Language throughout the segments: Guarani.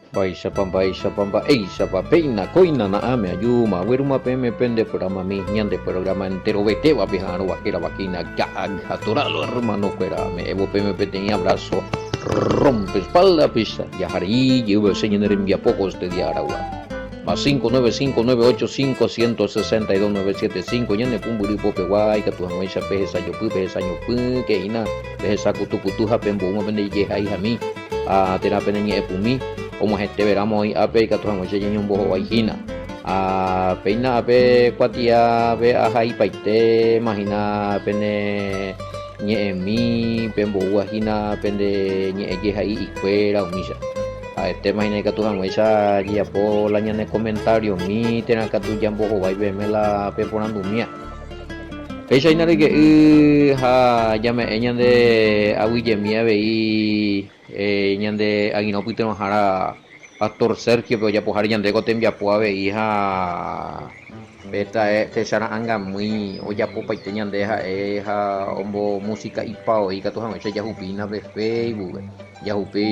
Mba'éichapa, mba'éichapa, mba'éichapa, péina kóina na'ãme ajúma, aguerúma peẽme pende programa-mi, ñande programa enterovetéva peha'arõva hérava hína Ka'ag ha Toralo hermano-kuéra, ame'ẽvo peẽme peteĩ abrazo rompe espalda-peicha, jaharei jeyve che ñane rembiapo ko este día aragua. Más 595 985 162 975 ñane pumbyry popegua ikatu hag̃uáicha pehesajopy, pehesañopỹke hína, pehesakutukutu ha pemboúma pende jehaihami. Ha térã pene ñe'ẽpumi og̃uahẽteve ramo oĩ ápe ikatu hag̃uáicha ñañombohovái hína. Ha péina ápe kuatiápe ahaipaitéma hína pene ñe'ẽmi pemboúva hína pende ñe'ẽ jehai ikuéra umícha. Ha'etéma hína ikatu hag̃uáicha jajapo la ñane komentariomi térã katu jambohovái peẽme la peporandumíva. Péicha hína ryke'y ha ñame'ẽ ñande aguyjemi avei ñande angirũ pytyvõhára Pastor Sergio-pe ojapoháre ñande ko tembiapo avei ha pe techara'ãngamýi ojapopaite ñande ha'e ha ombomusika'ipa voi ikatu hag̃uáicha jahupi hína pe Facebook-pe, jahupi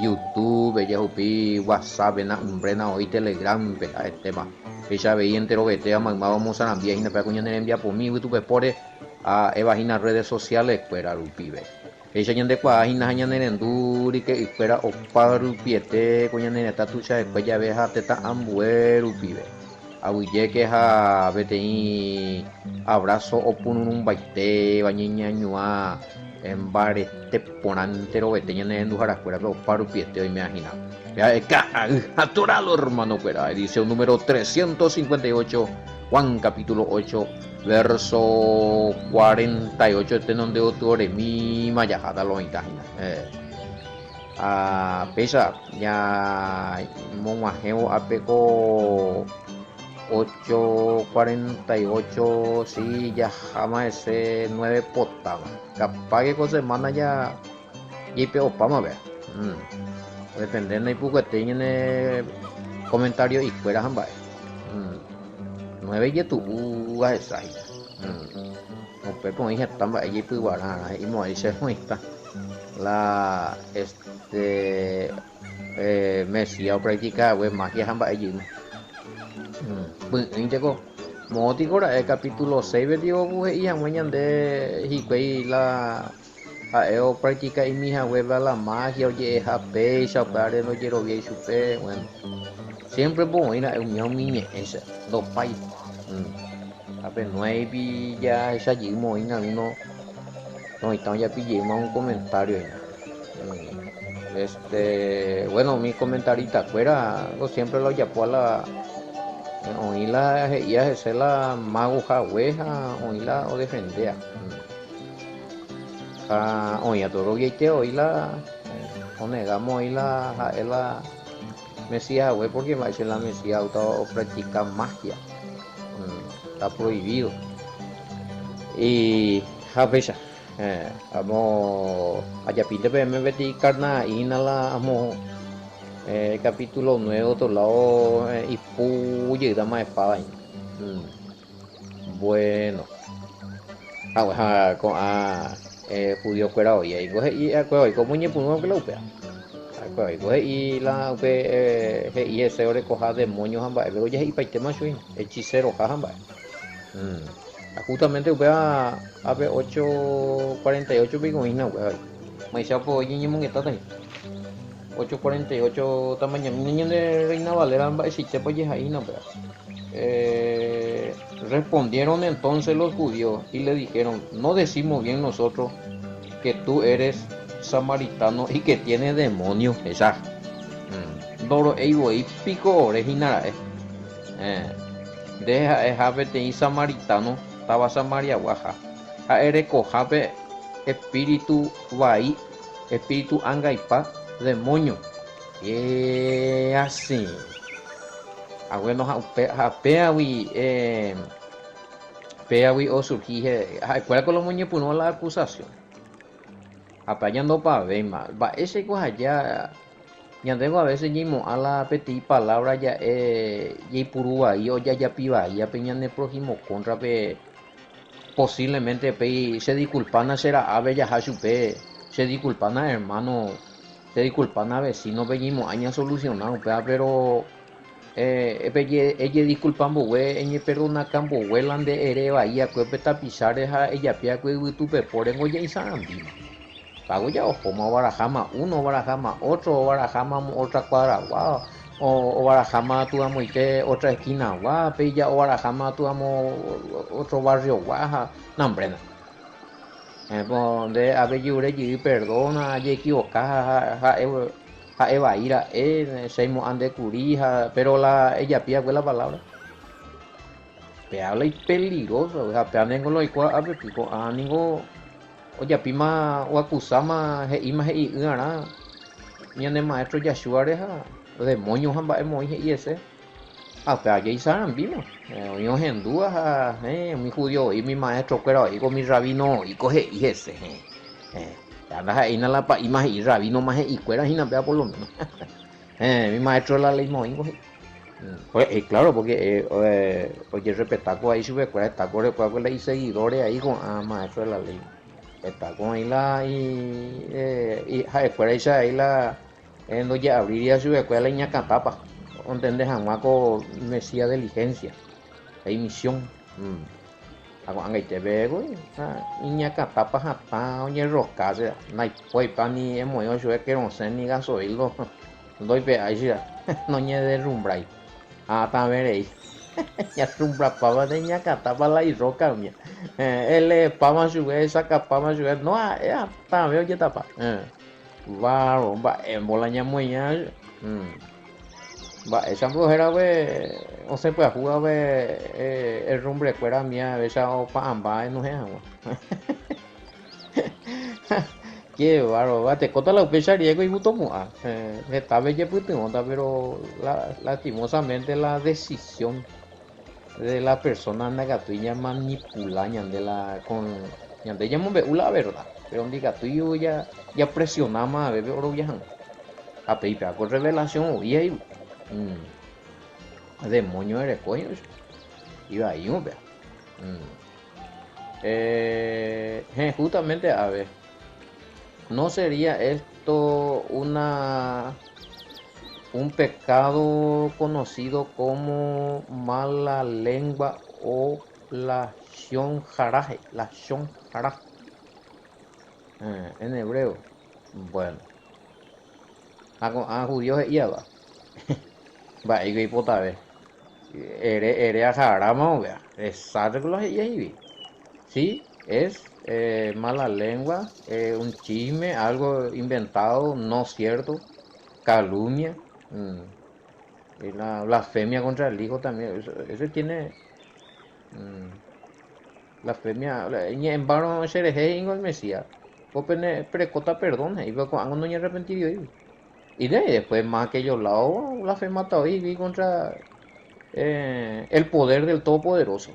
YouTube-pe, jahupi WhatsApp-pe, na'ỹmbrena voi Telegram-pe ha'etéma. Péicha avei enterovetéva maymáva omosarambia hína pe ko ñane rembiapomi yvytupepóre ha'éva hína redes sociales-kuéra rupive. Péicha ñandekuaa hína ha ñane rendu ryke'ykuéra opa rupiete ko ñane retã tuicha'ekue jave ha tetã ambue rupive. Aguyjéke ha peteĩ abrazo opururũmbaitéva ñeñañua mbarete porã enterovete ñane renduharakuérape opa rupiete oiméva hína. Ha'e ka'ay ha torado hermano-kuéra, edición número 358, Juan capítulo 8, verso 48, tenonde gotyoremíma jaháta lo oĩta hína. Eh. Ha péicha ñamog̃uahẽvo ápe ko 8:48, si jaháma hese 9 potáma. Kapáke ko semana ja Jaipe'opáma pe. Odepende ndaipukuetéi ñane komentario'ikuéra ha mba'e. Nueve ijetu'u ahecha hína. Upépe oĩ heta mba'e jaipyguararã he'imo'ãi che oĩta la este Mesías opractica hague magia ha mba'e jeýma. Py'ỹinteko moõtiko ra'e capítulo 6-pe tiko ku he'i hag̃ua ñande hikuái la Ha'e opractica'imi haguéva la magia oje'eha péicha upévare ndojeroviái chupe, bueno, siempre mbo oĩ ra'e umíva umi ñe'ẽicha, ndopái. Ha pe nuéipi jahecha jeýma oĩna uno oĩta ojapi jeýma un comentario hína. Este, bueno, umi comentarista-kuéra ko siempre la ojapóva la oĩ la he'íva hese la mago hague ha oĩ la odefendéva. Ha oĩ atoroviaite oĩ la onegámo oĩ la ha'e la Mesías hague porque mba'éicha la Mesías outa opractica magia. Está prohibido. Y ha péicha, amo ajapínte peẽme peteĩ karna'i hína la amo capítulo 9 otro lado ipu jeýtama espada hína. Bueno, ha ko'ã judío-kuéra oĩ aiko he'i va'ekue oiko omoñepyrũ la upéva. Ha'ekuéra oiko he'i la upe he'i hese orekoha demóño ha mba'e, péro jahe'ipaitéma chugui, hechiseroha ha mba'e. Ha justamente upéva ápe 8:48 piko oĩ hína upéva. Máichapa oñeñemongetáta hína. 8:48 tamañamína ñande Reina Valera mba'eichaitépa ojehai hína upéva. Eh, respondieron entonces los judíos y le dijeron, ¿no decimos bien nosotros que tú eres samaritano y que tienes demonio? Esa. Mm. Ndoro'éi voi piko ore hína ra'e. Eh, nde ha'eha peteĩ samaritano táva Samariagua ha ha erekoha pe espíritu vai, espíritu angaipa, demonio. Eh, así. Ah, bueno, ha upe, ha péagui, eh, péagui osurgi ha'ekuéra ko lomoñepyrũ la acusación. Ha pe aja ndopavéima. Mba'éichaiko aja ñandéngo a veces ñaimo'ã la peteĩ palabra ja'e jaipuru vai o jajapi vai pe ñane prójimo cóntrape posiblemente upéi che disculpána che ra'ápe jaha chupe, che disculpána hermano. Che disculpána vecino pe ñeimo'ã ñasoluciona upéva pero ejedisculpa mbogue, eñeperdonaka mbogue la nde ere vai akue pe tapicháre ha ejapi akue yvytu pepórengo jaisarambíma. Pago ja ohóma ovaraháma uno, ovaraháma otro, ovaraháma otra cuadragua, ovaraháma tuamoite otra esquinagua, péi ja ovaraháma tuamo otro barriogua ha nambréna. Po nde avejure jey perdona, ajeequivoca ha ha'e ha'e vai ra'e, che aimo'ã nde kuri ha pero la ejapi va'ekue la palabra. Péva la ipeligroso ha péva ningo la oiko ápe ko'ã ningo ojapíma oakusáma he'íma he'i'ỹarã ñane maestro Yahshua-re ha demonio ha mba'e moĩ he'i hese. Ha upéva jaisarambíma, oĩ ohendúva ha héẽ umi judío voi, umi maestro-kuéra voi, umi rabino voi ko he'i hese, héẽ, héẽ. Ha ndaha'éina la pa'íma he'i, rabino-ma he'ikuéra hína péva por lo menos. Héẽ, umi maestro de la ley-ma oĩngo he'i. Pues, claro, porque ojerrespeta ko vai chupekuéra, heta ko oreko la iseguidores ahí ko'ã maestro de la ley. Heta ko oĩ la ha'ekuéraicha ahí la Ndojeavríriva chupekuéra la iñakãtápa ontende hag̃ua ko Mesías diligencia ha imisión. Ha ko'ag̃aite peve kuri iñakãtápa hatã oñerroka che ndaipóipa ni emoĩva chupe kerosene ni gasoil ndoipe'ái che noñederrumbrái ha hatãve rei ñarrumbrapáva nde iñakãtápa la irroka umía eleepáma chupe esakapáma chupe no ha'e hatãve ojetapa. Varo, mba'émbo la ñamoĩa. Mba'éicha mbohérape osẽ pyahúvape herrumbrekuéra mía avécha opa'ãmba enohẽ hag̃ua. Qué bárbaro, vatekóta la upéicha rire ko igustomo'ã. Hetápe jepytyvõta pero lastimosamente la decisión de la persona ndakatúi ñamanipula ñande la con ñande ñamombe'u la verdad, pero ndikatúi japresiona mavepe orovia hag̃ua. Ha péipe ko revelación oĩ ahí. Demonio ereko hína chupe. Ivai upéva. Héẽ, justamente ave. ¿No sería esto una un pecado conocido como mala lengua o lashon hara? Lashon hara. En hebreo. Bueno. Ha ko'ã judío he'íva mba'éiko oipotave. Ere, ere aharáma upéva. Exacto la he'i he'ive. Sí, es mala lengua, un chisme, algo inventado, no cierto, calumnia, y la blasfemia contra el Hijo también. Eso, eso tiene blasfemia, ñe'ẽmbárõ cherehe he'íngo el Mesías. Ko pene perekóta perdón he'i, pero ko'ág̃a noñearrepentiri oĩgui. Y de ahí después más aquellos lados blasfemata oĩgui contra el poder del Todopoderoso.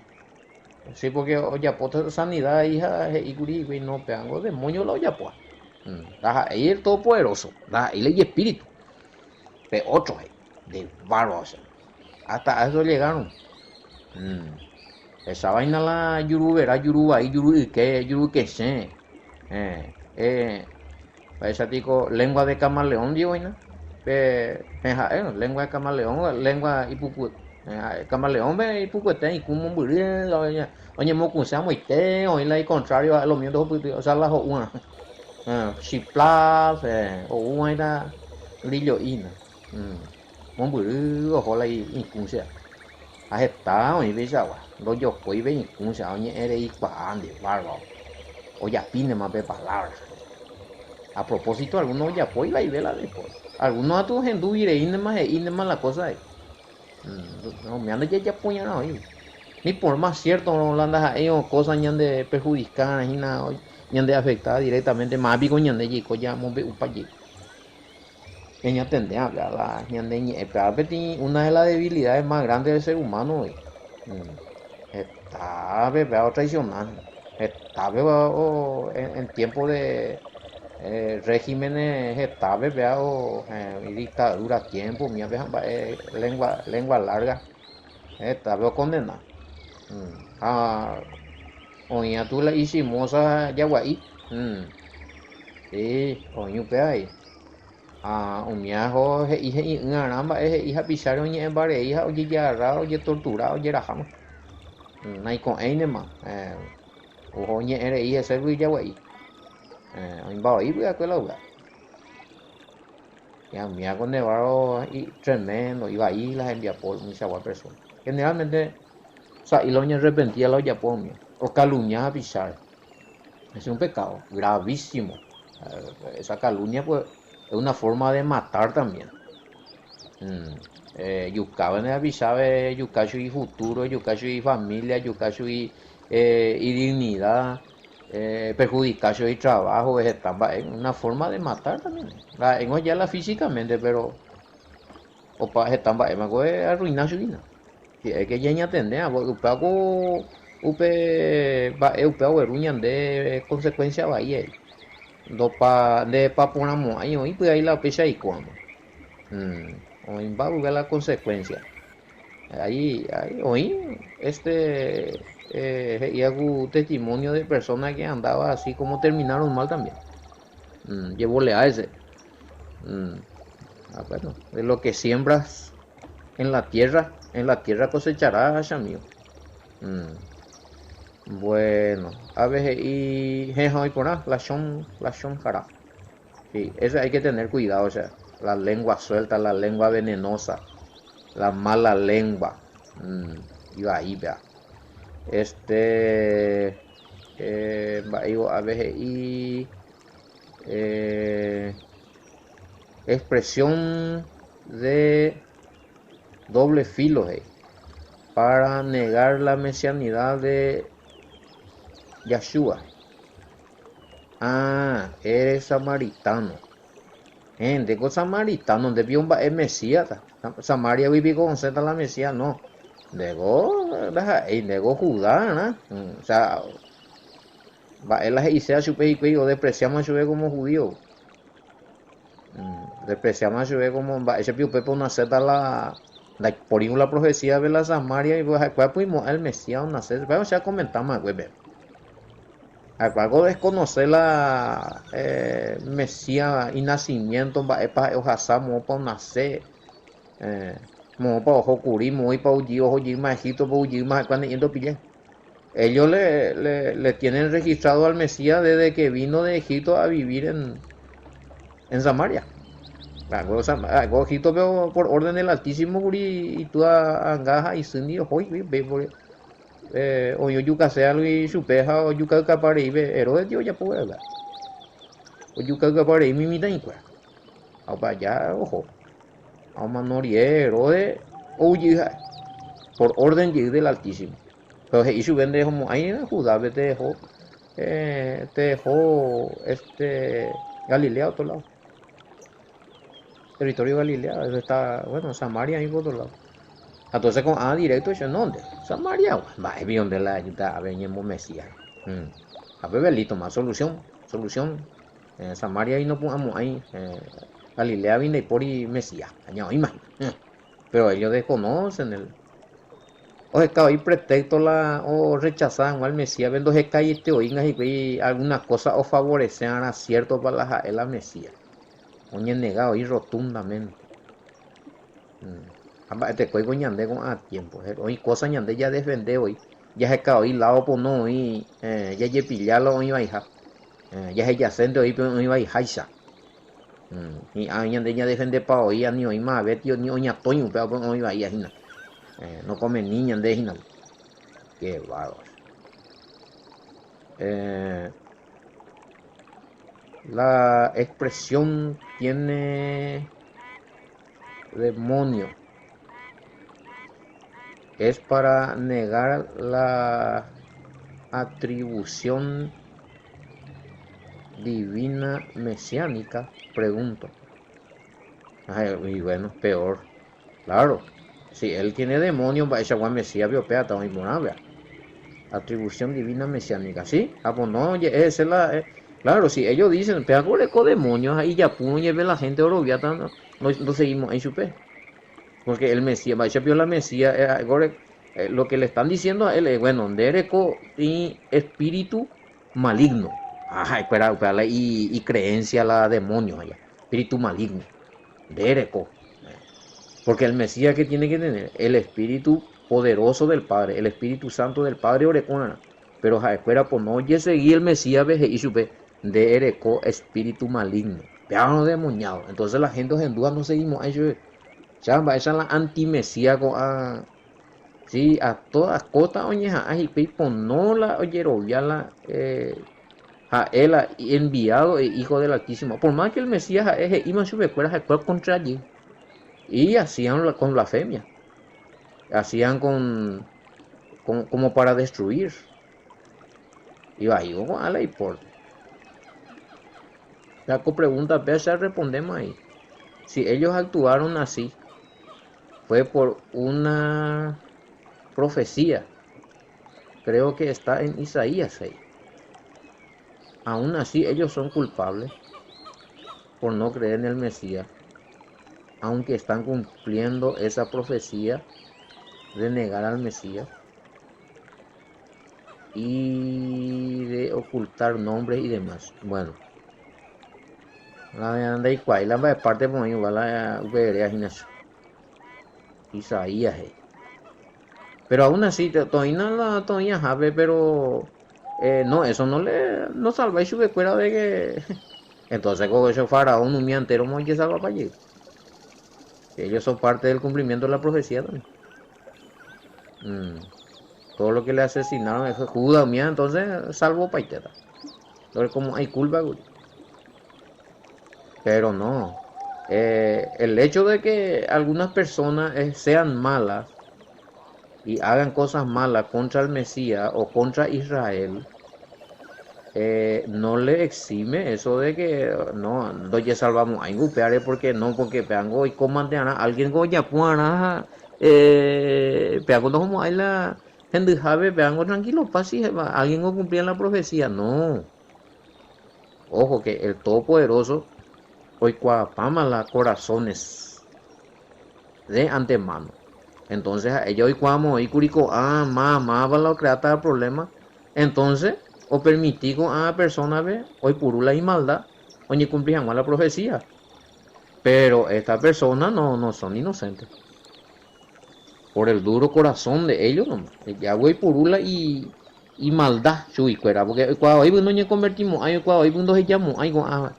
Sí, porque ojapóta sanidad ahí ha he'íkuri hikuái no péango demonio la ojapóva. Ndaha'éi el Todopoderoso, ndaha'éi la ijespíritu. Pe otro he'i, de bárbaro, o sea. Hasta a eso llegaron. Esa vaina la juru vera, juru vai, juru yke, juru ykesẽ. Mba'éicha piko lengua de camaleón ndive oĩna? Pe ha'e lengua de camaleón, lengua ipuku, ha'e camaleón-pe ipukuete ikũ mombyry oñemokusẽ amoite oĩ la icontrario ha'e lo mío ndohupytýi, osea la ho'úva. Chiplas, oúvaína grillo'ína. Mombyry oho la ikũ che. Ha heta oĩ peichagua, ndojokói pe ikũ che, oñe'ẽ reikuaa nde bárbaro. Ojapínema pe palabra. A propósito, alguno ojapo ivaive la después. Alguno katu ohendúvi reínema he'ínema la cosa he'i. Umíva ndajajapoi'arã oĩgui. Ni por más cierto la ndaha'éi cosa ñande perjudica hína ñande afecta directamente, máva piko ñande jaiko ñamombe'upa jey. Ñañatende avei la ñane ñe'ẽ péva peteĩ una de las debilidades más grandes del ser humano voi. Heta péva otraiciona, heta péva en tiempo de regímenes heta péva dictadura tiempo umívape ha mba'e lengua, lengua larga hetápe okondena. Ha oĩ katu la ichismosa jagua'i. Sí, oĩ upéva avei. Ha umíva oho he'i he'i'ỹarã mba'e he'i hapicháre oñe'ẽmba rei ha ojejagarra, ojetortura, ojeraháma. Naiko'ẽinema. Oho oñe'ẽ rei hese guyjagua'i. Oĩmba vai vy'akue la upéva. Ha umíva ko nevado tremendo, ivai la hembiapo umichagua persona. Generalmente sa'i la oñearrepentía la ojapóva umíva, okalumia hapicháre. Es un pecado gravísimo. Esa calumnia pues es una forma de matar también. Ejukáva nde rapichápe, ejuka chugui futuro, ejuka chugui ifamilia, ejuka chugui idignidad, eperhudika chugui itrabajo, heta mba'e, una forma de matar también. Ndaha'éingo aja la físicamente, pero opa heta mba'émako earruina chugui. Hi'áike ñañatende hag̃ua upéva ko upe mba'e upéva ogueru ñande consecuencia vai he'i. Ndopa ndepa porãmo'ãi oĩ py'ai la upéicha aikóva. Oĩmba guive la consecuencia. Ahí oĩ este he'íva ku testimonio de persona que andaba así como terminaron mal también. Jevolea ese. Ah, bueno, de lo que siembras en la tierra, en la tierra cosecharás, amigo. Bueno, a veces he'i héẽ oĩ porã lachón, lachón jara. Sí, eso hay que tener cuidado, o sea, la lengua suelta, la lengua venenosa, la mala lengua. Ivai péa. Este, eh, mba'éigo ave he'i eh, expresión de doble filo he'i, para negar la mesianidad de Yahshua. Ah, eres samaritano. Eh, ndéko samaritano, nde pio mba'e Mesías-ta. Samaria-gui piko osẽta la Mesías? No. Ndéko ndaha'éi, ndéko Judá-rã. O sea, mba'e la he'iséva chupe hikuái odespreciáma chupe como judío. Despreciáma chupe como mba'éicha piko upépe onaséta la ndaipóri la profecía-pe la Samaria ha'ekuéra pymo'ã el Mesías onase upéva che akomentáma va'ekue peẽme. Ha'ekuéra ko desconoce la Mesías inacimiento mba'épa ha'e ohasa moõpa onase moõpa oho kuri moõipa ojy oho jeýma Egipto-pe ou jeýma ha'ekuéra ne'ĩnte opilla. Ellos le, le, le tienen registrado al Mesías desde que vino de Egipto a vivir en, en Samaria. Ha'ekuéra Egipto-pe por orden del Altísimo kuri itúa anga ha isýndi oho hikuái upéi oĩ ojukase chupe ha ojukaykapa rei pe Herodes tio ojapo upéva. Ojukaykapa rei umi mitã'ikuéra. Ha opa aja oho. Ha omano rire Herodes ou jey ha'e, por orden jey del Altísimo. Péro he'i chupe nderehomo'ãi Judápe tereho, tereho este Galilea otro lado. Territorio Galilea, eso está, bueno, Samaria oĩ por otro lado. Ha entonces ko'ã directo he'i chupe, no nde, Samariagua, mba'e piko nde la ajúta ave ñemomesías. Ha pépe listo ma, solución, solución. Samariagui nopu'ãmo'ãi, Galiléagui ndaipóri Mesías, aña oĩma hína. Péro ellos desconocen el oheka voi pretexto la orrechasa hag̃ua el Mesíaspe, ndohekaiete oĩnga hikuái alguna cosa ofavorece arã ciertopa la ha'e la Mesías. Oñenega voi rotundamente. Ha mba'etekuéiko ñande ko'ã tiempo, oĩ cosa ñande jadefende voi, jaheka voi lado pono oĩ jajepilla la oĩ vaiha. Jahejasénte oĩ pe oĩ vaiháicha. Hi'ã ñande ñadefendepa voi ani oĩ mave tio ni oñatõi upéva pe oĩ vaíva hína. Nokomeni ñande hína. Qué bárbaro. La expresión tiene demonio es para negar la atribución divina mesiánica? Pregunto. Y bueno, peor. Claro, si él tiene demonio, mba'eichagua Mesías-pe upéva oĩ porãve. Atribución divina mesiánica. Sí, ah, pues no, oje'e ese la... claro, si ellos dicen, péva ko oreko demonio ha ijapúrõ jepe la gente oroviáta no, ndoseguimo'ãi chupe. Porque el Mesías, mba'éicha pio la Mesías, lo que le están diciendo a él es, bueno, nde reko espíritu maligno. Ah, ha'ekuéra upéva la icreencia la demonio allá. Espíritu maligno. Nde reko. Porque el Mesías que tiene que tener el espíritu poderoso del Padre, el Espíritu Santo del Padre orekorã. Pero ha'ekuéra pono ojesegi el Mesías-pe he'i chupe, Nde ereko espíritu maligno. Péva demoñado. Entonces la gente ohendúva ndosegimo'ãi chupe. Cha mba'éicha la antimesías ko'ã Sí, a toda costa oñeha'ã hikuái pono la ojerovia la eh, ha'e la enviado e hijo del Altísimo. Por más que el Mesías ha'e he'íma chupekuéra ha'ekuéra contra allí. Y hacían con blasfemia. Hacían con, con como para destruir. Ivaívo ko'ã la iporte. La ko pregunta pe che respondemos ahí. Si ellos actuaron así, fue por una profecía. Creo que está en Isaías 6. Aún así ellos son culpables por no creer en el Mesías, aunque están cumpliendo esa profecía de negar al Mesías y de ocultar nombres y demás. Bueno, la ndaikuaái la mba'e parte oĩva la upe eréva hína che. Isaías he'i. Pero aún así, toĩna la toĩ ahápe, pero eh, no, eso no le no salva ichupekuéra de que entonces ko eso faraón umi entero ojesalvapa jey. Ellos son parte del cumplimiento de la profecía también. Mm. Todo lo que le asesinaron, Judas mía, entonces salvó paiteta. Entonces, como hay culpa, Pero no. Eh, el hecho de que algunas personas eh, sean malas y hagan cosas malas contra el Mesías o contra Israel, eh, no le exime eso de que no, ndojesalvamo'ãi upévare porque no, porque peango oiko mantearã alguien ojapo'arã eh, peango ndohomo'ãi la hendyhápe peango tranquilo pasi alguien ocumplía la profecía, no. Ojo que el Todopoderoso oikuaapáma la corazones de antemano. Entonces ha'e oikuaamo'õikuri ko'ã máva máva la ocreátava problema. Entonces opermiti ko'ã persona-pe oipuru la imaldad oñekumpli hag̃ua la profecía. Pero esta persona no, no son inocentes. Por el duro corazón de ellos nomás. Ya oipuru la i, imaldad chuguikuéra. Porque oikuaa noñeconvertimo'ãi, oikuaa ndohejamo'ãi ko'ã.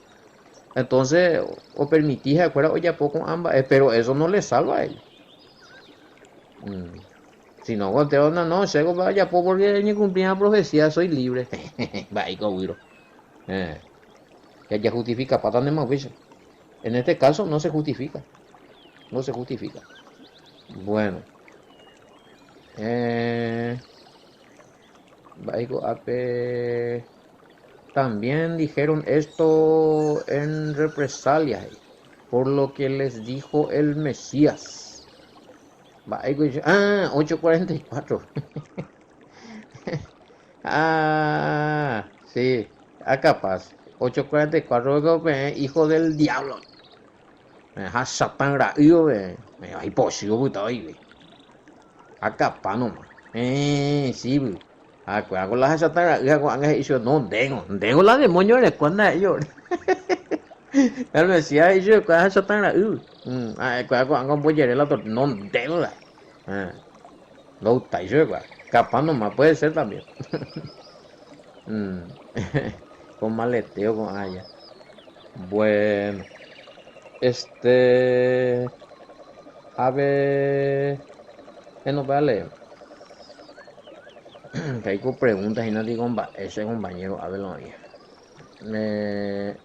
Entonces opermiti ha'ekuéra ojapo ko'ã mba'e, pero eso no le salva a ellos. Mm. Si no, entero no, no, che ojapo porque ñecumplí la profecía, soy libre. Mba'éiko výro. Eh. Ya justifica pata En este caso no se justifica. No se justifica. Bueno. Eh, ape también dijeron esto en represalia por lo que les dijo el Mesías. Ah, 8.44. ah, sí, ah, capaz. 8.44, hijo del diablo. Ha Satán ra'y, ipochy opyta Acapá nomás. Eh, sí, Ah, con la Satán ra'y ko'ág̃a he'i chupe, no, ndéngo, ndéngo la demonio rekua nda'e El Mesías he'i chupe ha Satán ra'y. Mm, ah, ko'ág̃a ombojere la tortilla, no, ndéngo la. Eh, ndogustái chupe Capaz nomás puede ser también. mm. con maleteo con allá. Bueno. Este. A ver. Bueno, vale. Que hay preguntas y no digo ese compañero, a ver lo eh,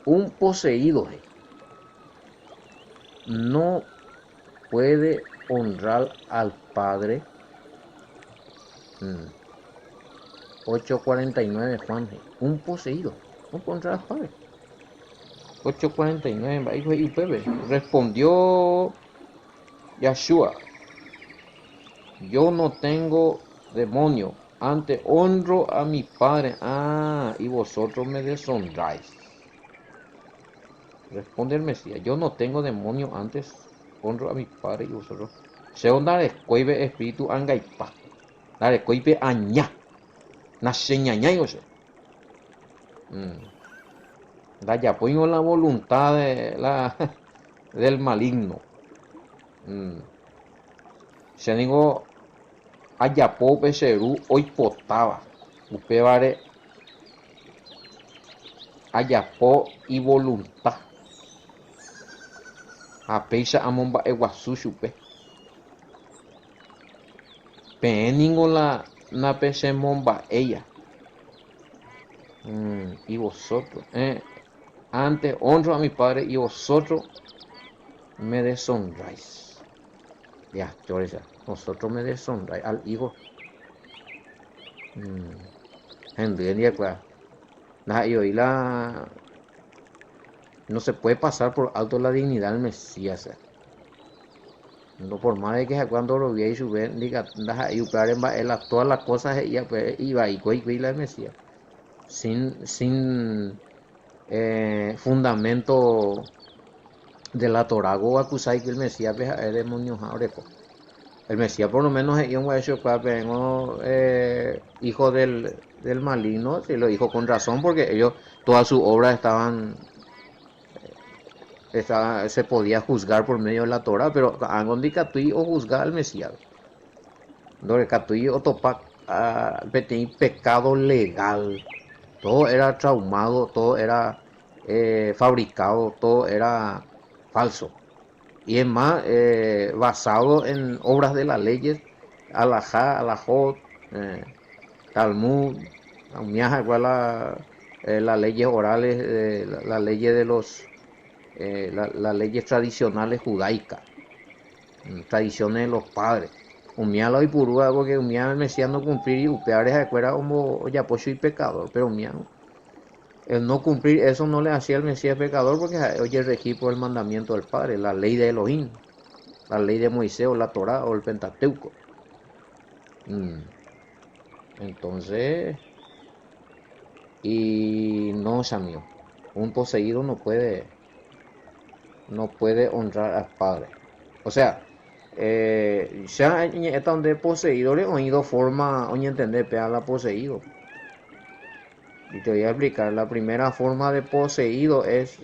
un poseído no puede honrar al Padre. Mm. 8.49 Juan, un poseído, no puede honrar al Padre. 8.49 respondió Yahshua, yo no tengo demonio, antes honro a mi Padre, ah, y vosotros me deshonráis. Responde el Mesías, yo no tengo demonio, antes honro a mi Padre y vosotros. Che ndarekóipe espíritu angaipa, ndarekóipe aña, nacheñañái che. Mm. Ndajapóingo la voluntad de la del maligno. Mm. Che ningo ajapo pe che ru oipotáva, upévare ajapo ivolunta ha péicha amomba'eguasu chupe. Peẽ ningo la napechemomba'éia. Mm, y vosotros, eh, antes honro a mi padre y vosotros me deshonráis. Ya, choriza, vosotros me deshonráis al hijo. Mm, hendy hendive Ndaha'éi voi la no se puede pasar por alto la dignidad del Mesías. No por más de que ha'ekuéra ndoroviái chupe, ndaha'éi upévare mba'e la todas las cosas he'íva upe ivaíko hikuái la Mesías. Sin, sin eh, fundamento de la Torá oakusa hikuái el Mesíaspe ha'e demonioha oreko. El Mesías por lo menos he'i oguahẽ chupekuéra peẽngo eh, hijo del, del maligno, si lo dijo con razón porque ellos todas sus obras estaban Esa se podía juzgar por medio de la Torá, pero ko'ág̃a ndikatúi ohusga al Mesías. Ndorikatúi otopa peteĩ pecado legal. Todo era traumado, todo era fabricado, todo era falso. Y es más, basado en obras de las leyes, alajá, alajot, Talmud, umi ha'ekuéra la las leyes orales, las leyes de los las leyes tradicionales judaicas, tradiciones de los padres. Umíva la oipurúva porque umíva el Mesías no cumplíri upévare ha'ekuéra ojapo chugui pecador, pero umíva el no cumplir eso no le hacía al Mesías pecador porque ha'e ojerregi por el mandamiento del Padre, la ley de Elohim, la ley de Moisés o la Torá o el Pentateuco. Entonces, y no, amigo, un poseído no puede, no puede honrar al Padre. O sea, eh, ya esta donde poseído le oído forma, oñentende pea la poseído. Y te voy a explicar, la primera forma de poseído es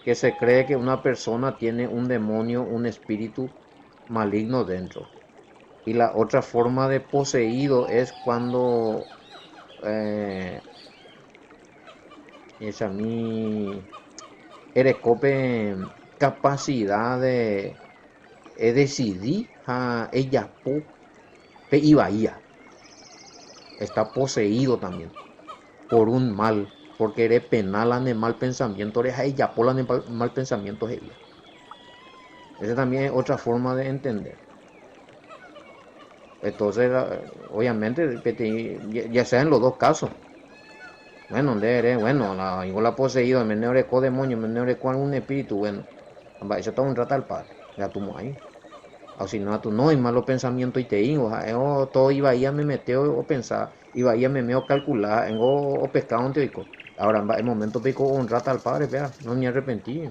que se cree que una persona tiene un demonio, un espíritu maligno dentro. Y la otra forma de poseído es cuando eh, esa mi ereko pe capacidad de edecidi ha ejapo pe ivaíva. Está poseído también por un mal, porque repena la ne mal pensamiento re ha ejapo la ne mal pensamiento he'íva. Esa también es otra forma de entender. Entonces, obviamente, ya sea en los dos casos. Bueno, nde ere, bueno, la, igual la poseído, me oreko demonio, me oreko algún espíritu, bueno. Mba'éicha ta honrata al padre, ndatumo'ãi. Ha si no, atu no, malos pensamiento iteíngo, ha'e todo ivaía memete opensa, ivaía meme ocalcula, ha'éngo opecáonte oiko. Ahora, mba'e momento piko honrata al padre, péa, no me arrepentí.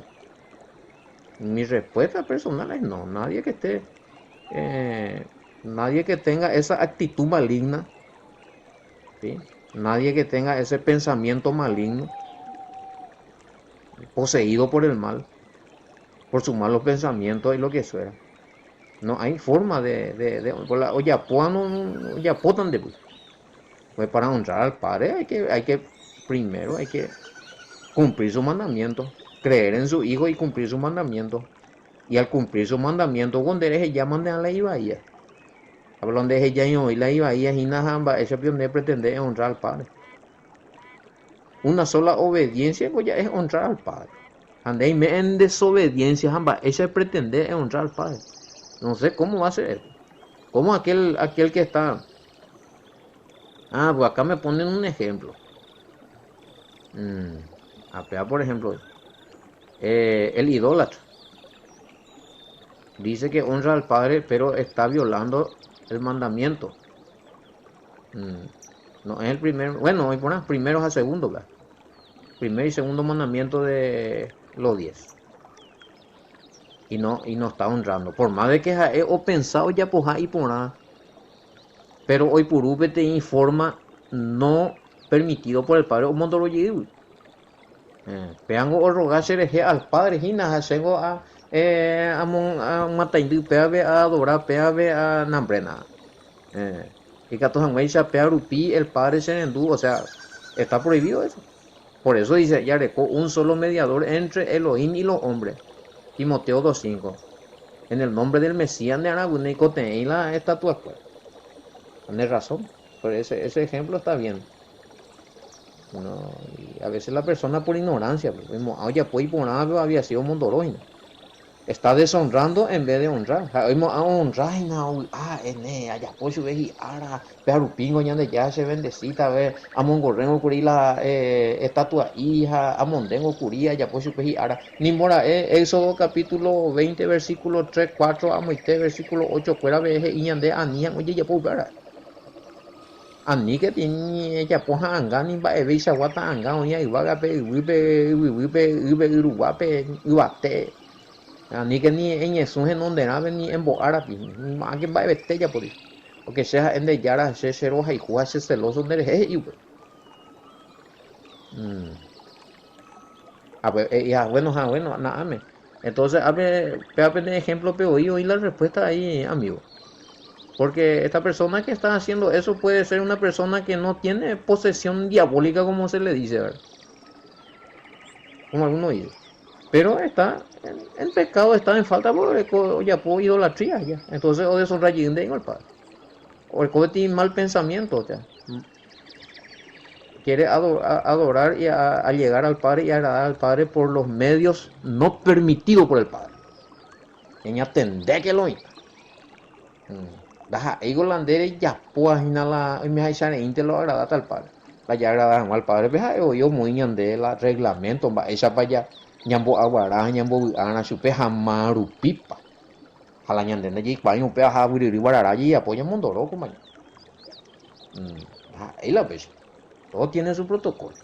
Mi respuesta personal es no, nadie que esté, eh, nadie que tenga esa actitud maligna, ¿sí? Nadie que tenga ese pensamiento maligno, poseído por el mal, por sus malos pensamientos y lo que fuera. No hay forma de, de, de por la ojapoa no, no ojapótante pues. Pues para honrar al Padre hay que, hay que, primero hay que cumplir su mandamiento, creer en su Hijo y cumplir su mandamiento. Y al cumplir su mandamiento, cuando eres ella, mande a la ibaía. Hablando de ella y hoy la ibaía, hina jamba, ese donde pretende honrar al Padre. Una sola obediencia pues ya es honrar al Padre. Ande en desobediencia, jamba, ese pretende honrar al Padre. No sé cómo va a ser esto. ¿Cómo aquel, aquel que está... Ah, pues acá me ponen un ejemplo. Mm, acá, por ejemplo, eh, el idólatra. Dice que honra al Padre, pero está violando el mandamiento. Mm, no es el primer, bueno, hoy ponen primeros a segundo, ¿verdad? Primer y segundo mandamiento de los 10. Y no, y no está honrando. Por más de que ha'e opensa ojapoha iporã, pero oipuru peteĩ forma no permitido por el Padre omondoro jeýgui. Péango orroga cherehe al Padre hína ha chéngo amomataindy pévape, aadora pévape, nambrena. Ikatu hag̃uáicha péva rupi el Padre cherendu, o sea, está prohibido eso. Por eso dice, jareko un solo mediador entre Elohim y los hombres. Timoteo 2.5. En el nombre del Mesías nde'arãgui neikotevẽi la estatuakuéra. Tenés razón, pero ese, ese ejemplo está bien. No, y a veces la persona por ignorancia, pues, oimo'ã ojapo iporãva pero había sido omondoro hína. Está deshonrando en vez de honrar. Ha oimo'ã ohonra hína ovy'a ene ajapo chupe hi'ára, pe arupíngo Ñandejára che bendecita ve, amongorréngo kuri la eh, estatua'i ha amondéngo kuri ajapo chupe hi'ára. Nimbora'e Éxodo capítulo 20 versículo 3, 4 amoite versículo 8 kuéra pe he'i ñande ani hag̃ua ojejapo upe ára. Aníke ejapo ha'anga ni mba'eveichagua ta'anga oĩva yvágape, yvýpe, yvyguýpe, ýpe, y ruguápe, yvate. Aníke ni eñesũ henonderãpe ni embo'árapi, máke mba'evete ejapóti. Pórke che ha'e nde Jára, che che rohayhu ha che selóso nderehe, he'i upe. Ha bueno, ha bueno, na'áme. Entonces, ápe, péva pende ejemplo-pe voi oĩ la respuesta ahí, amigo. Porque esta persona que está haciendo eso puede ser una persona que no tiene posesión diabólica como se le dice, ¿verdad? Como algunos dicen. Pero está en, pecado, está en falta porque ojapo idolatría ya. Entonces, o deshonra el Padre. O el mal pensamiento, o sea, quiere adorar y a, llegar al Padre y agradar al Padre por los medios no permitidos por el Padre. Ñañatendéke lo oĩta. Ndaha'éiko la nde rejapóva hína la oimeháicha reínte lo agradáta al Padre. La jaagrada hag̃ua al Padre-pe ha'e voi omoĩ ñande la reglamento mba'éichapa ñambo'aguara ha ñambovy'arã chupe ha marupípa. Ha la ñande ndajaikuaái upéva ha guyryry guarara jajapo ñamondoro ko maña. Ndaha'éi la upéicha. Todo tiene su protocolo.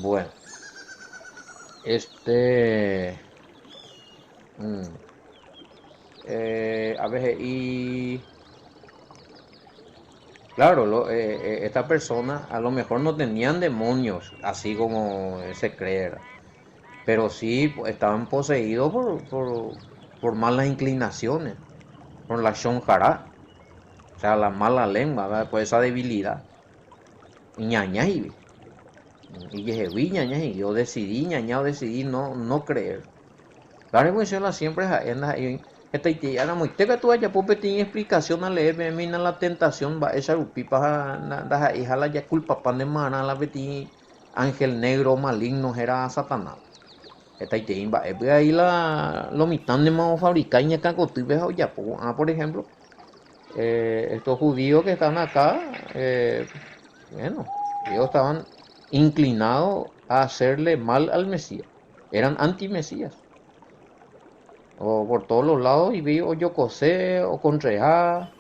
Bueno. Este. Mm, eh, a ver, y. Claro, lo, eh, eh, esta persona a lo mejor no tenían demonios, así como se cree, pero sí estaban poseídos por, por, por malas inclinaciones, por la shonjara, o sea, la mala lengua, ¿verdad? por esa debilidad. Iñaña he'ive. Ijehegui iñaña he'i, odecidi iñaña, odecidi no, no creer. La revolución siempre ha'e ndaha'éi hetaitei aramoite katu ajapo peteĩ explicación alee peẽme hína la tentación mba'éicha rupípa ha ndaha'eiha la jakulpapa nde marã la peteĩ ángel negro maligno héra Satanás. Hetaitei mba'épy aí la lo mitã ndema ofabrika iñakã kotýpe ha ojapo ko'ã por ejemplo estos judíos que están acá, bueno, ellos estaban inclinados a hacerle mal al Mesías, eran anti-Mesías. O por todos los lados y vi ojokose, okontreha,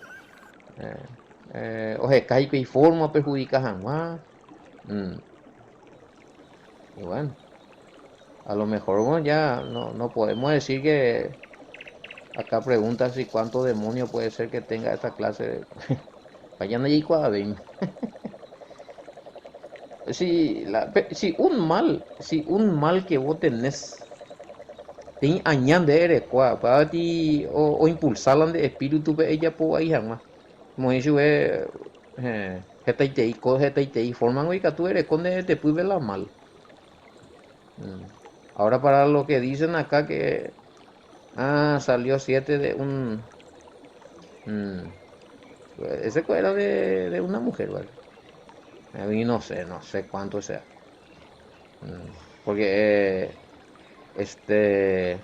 oheka hikuái forma operhudika hag̃ua. Y bueno, a lo mejor bueno, ya no, no podemos decir que acá pregunta si cuántos demonios puede ser que tenga esta clase de... Vayan allí Si, la, si un mal, si un mal que vos tenés, peteĩ aña nde erekua, upéva o, oimpulsa la nde espíritu pe ejapo vai hag̃ua. Moĩ chupe hetaitei ko hetaitei forma-gui ikatu ereko nde retepýpe la mal. Ahora para lo que dicen acá que ah, salió 7 de un ese era de, de una mujer, ¿vale? A mí no sé, no sé cuánto sea. Porque eh, este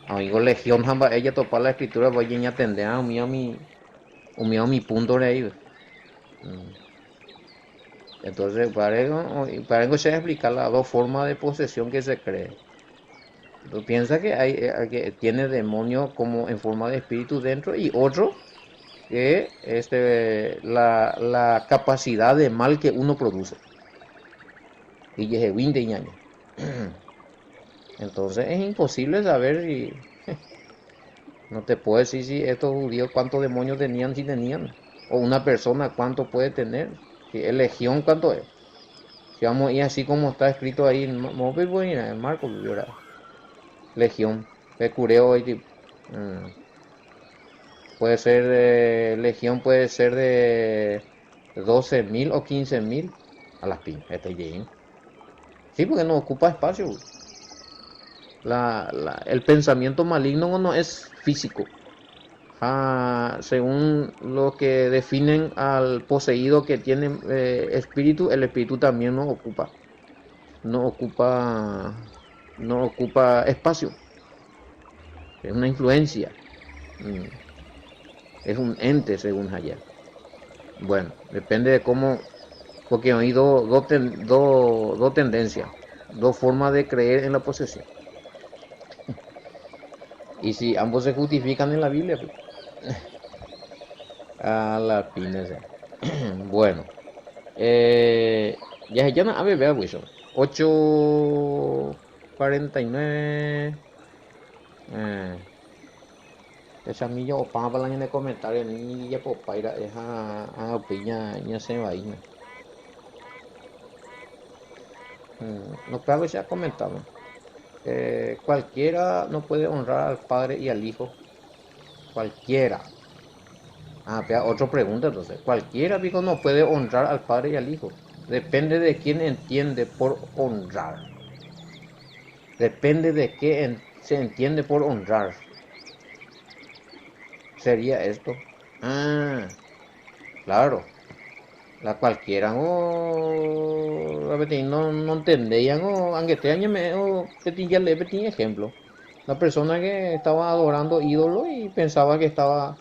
oĩko legión ha mba'e jatopa la escritura pues ñañatende umi umi umi umi punto re ahí. Entonces, upévare che explicar las dos formas de posesión que se cree. Tú piensas que hay que tiene demonio como en forma de espíritu dentro y otro que este la, la capacidad de mal que uno produce. Ijeheguínte iñaña. Entonces es imposible saber si no te puedo decir si estos judíos cuántos demonios tenían, si tenían. O una persona cuánto puede tener. Si es legión, cuánto es. Si vamos a ir así como está escrito ahí, en Marcos, Legión, cureo y Puede ser de legión, puede ser de 12.000 o 15.000 a las piñas. Este Sí, porque no ocupa espacio. El pensamiento maligno no es físico. Ah, según lo que definen al poseído que tiene eh, espíritu, el espíritu también no ocupa. No ocupa, no ocupa espacio. Es una influencia. Mm. Es un ente, según Hayek. Bueno, depende de cómo, porque hay dos tendencias, dos formas de creer en la posesión. Y si ambos se justifican en la Biblia, pues. A la pina. Bueno, eh, ya se llama a Wilson. 8.49. Eh, Techamíjo opáma la ñane comentario ni jajapopái ra'e ha ág̃a upéi ñasẽvaína. No, claro que se ha comentado. Cualquiera no puede honrar al Padre y al Hijo. Cualquiera. Ah, pea, otra pregunta entonces. Cualquiera, pico, no puede honrar al Padre y al Hijo. Depende de quién entiende por honrar. Depende de qué se entiende por honrar. Sería esto. Ah, claro. La cualquiera o peteĩ no no entendéiango angete añeme'ẽ o peteĩ jalee peteĩ ejemplo. La persona que estaba adorando ídolo y pensaba que estaba...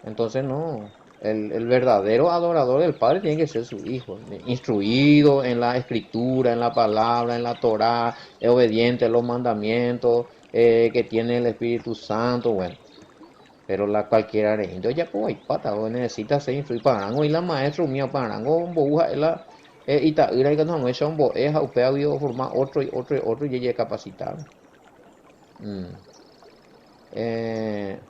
Entonces no, el, el verdadero adorador del Padre tiene que ser su hijo, instruido en la escritura, en la palabra, en la Torá, obediente a los mandamientos, eh, que tiene el Espíritu Santo, bueno. Pero la cualquiera reínte ojapo vaipáta, o necesita ser instruido. Parango y la maestro umía parango ombou ha'e la ita'ýra ikatu hag̃uáicha ombo'e ha upévagui oforma otro y otro y otro jejekapacita. Mm. Eh,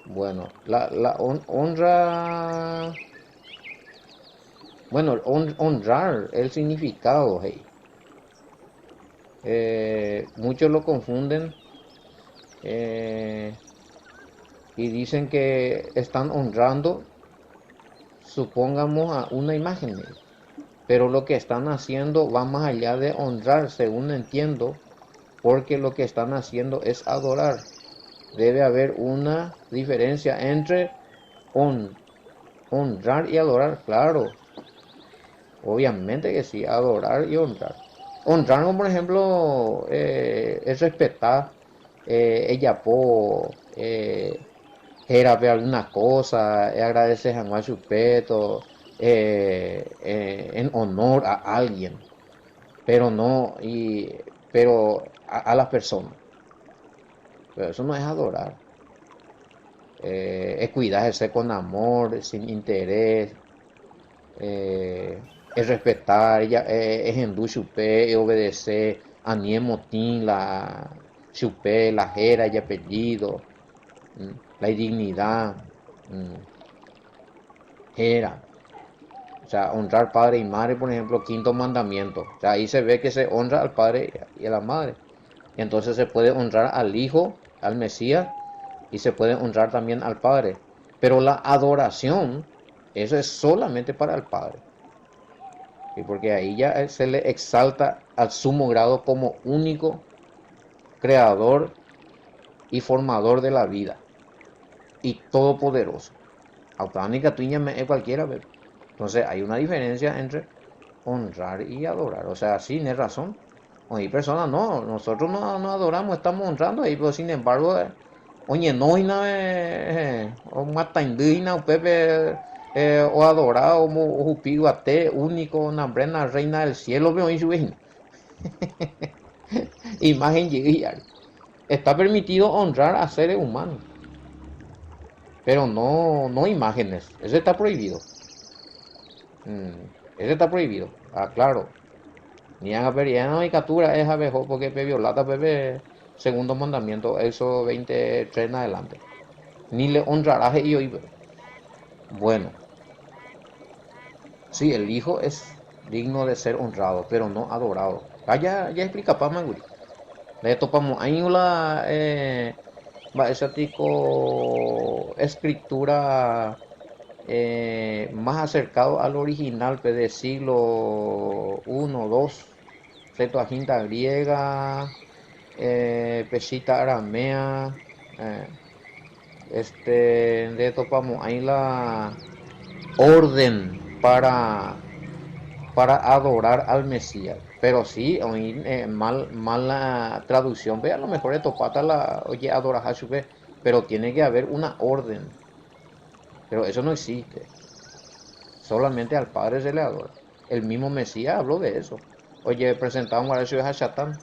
bueno, la, la honra, bueno, honrar el significado, hey. Eh, muchos lo confunden eh, y dicen que están honrando, supongamos, a una imagen. Pero lo que están haciendo va más allá de honrar, según entiendo, porque lo que están haciendo es adorar. Debe haber una diferencia entre honrar y adorar, claro. Obviamente que sí, adorar y honrar. Honrar, como por ejemplo, eh, es respetar, eh, ejapo eh, hérape alguna cosa, eagradece hag̃ua chupe, to, eh, eh, en honor a alguien, pero no, y, pero a, a las personas. Pero eso no es adorar. Eh, es cuidarse con amor, sin interés, eh, es respetar, ella, eh, ehendu chupe, obedece, ani emotĩ la chupe, la héra, ijapellido, la idignidad, héra. O sea, honrar padre y madre, por ejemplo, quinto mandamiento. O sea, ahí se ve que se honra al padre y a la madre. Entonces se puede honrar al Hijo, al Mesías, y se puede honrar también al Padre. Pero la adoración, eso es solamente para el Padre. Y porque ahí ya se le exalta al sumo grado como único creador y formador de la vida y todopoderoso. Cualquiera. Entonces hay una diferencia entre honrar y adorar. O sea, sí, tienes razón. Hay personas, no, nosotros no, no adoramos, estamos honrando ahí, pero sin embargo, eh, oñenóina, eh, omataindýina upépe eh, oadora, ohupi yvate, único, nambrena, reina del cielo, pe oĩ chupe hína. Imagen jey hi'ári. Está permitido honrar a seres humanos, pero no, no imágenes. Eso está prohibido. Mm, eso está prohibido. Ah, claro. Ni haga no ikatu ra'e javeho porque pe violáta pe segundo mandamiento, Éxodo 23 en adelante. Ni le honrarás he'i oĩ. Bueno. Sí, el Hijo es digno de ser honrado, pero no adorado. Ha ja jaexplikapáma kuri. Ndajetopamo'ãi la mba'éicha piko escritura más acercado al original-pe de siglo uno, dos, Septuaginta griega, Peshitta aramea, este, ndetopamo'ãi la orden para, para adorar al Mesías. Pero sí, oĩ mal, mala traducción-pe, a lo mejor retopáta la ojeadoraha chupe, pero tiene que haber una orden. Pero eso no existe. Solamente al Padre se le adora. El mismo Mesías habló de eso. Ojepresentaba un chupe ha Satán.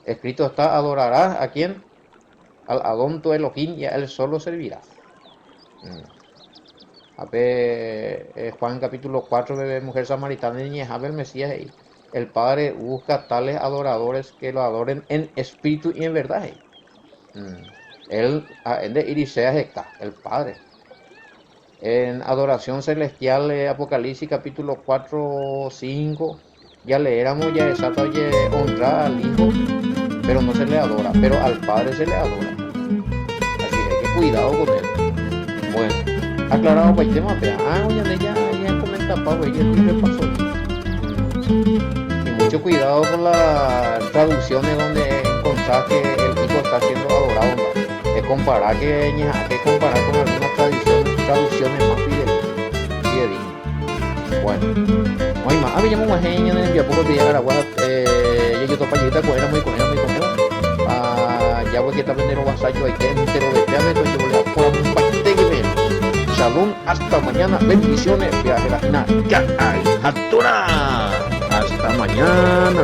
Escrito está, adorarás a quién? Al Adón tu Elohim y a él solo servirás. Ha pe Juan capítulo 4 pe mujer samaritana ñe'ẽhápe el Mesías he'i, El Padre busca tales adoradores que lo adoren en espíritu y en verdad he'i. Él, ha'e nde'íri che aheka, el Padre. En adoración celestial Apocalipsis capítulo 4, 5, jaleéramo jahecháta oje'onrra al Hijo, pero no se le adora, pero al Padre se le adora. Así que hay que cuidado con eso. Bueno, aclarado opaitéma pe, ág̃a ñande ya ñakomentapa guei jepi repaso. Y mucho cuidado con las traducciones donde encontrás que el Hijo está siendo adorado, mba'e. Ekompará que ñeha'ã que comparar con algunas tradiciones, traducciones más fidedignas. Bueno, oĩma. Ave ñamog̃uahẽ ñane rembiapo ko día aragua jajotopa jeýta ko'ẽramo iko'ẽramo iko'ẽva. Ha jagueketa pende rovasa joaite enterovete ave tojevolea porãmbaite guive. Shalom, hasta mañana, bendiciones, peajera hína Ka'ay ha Torá. Hasta mañana.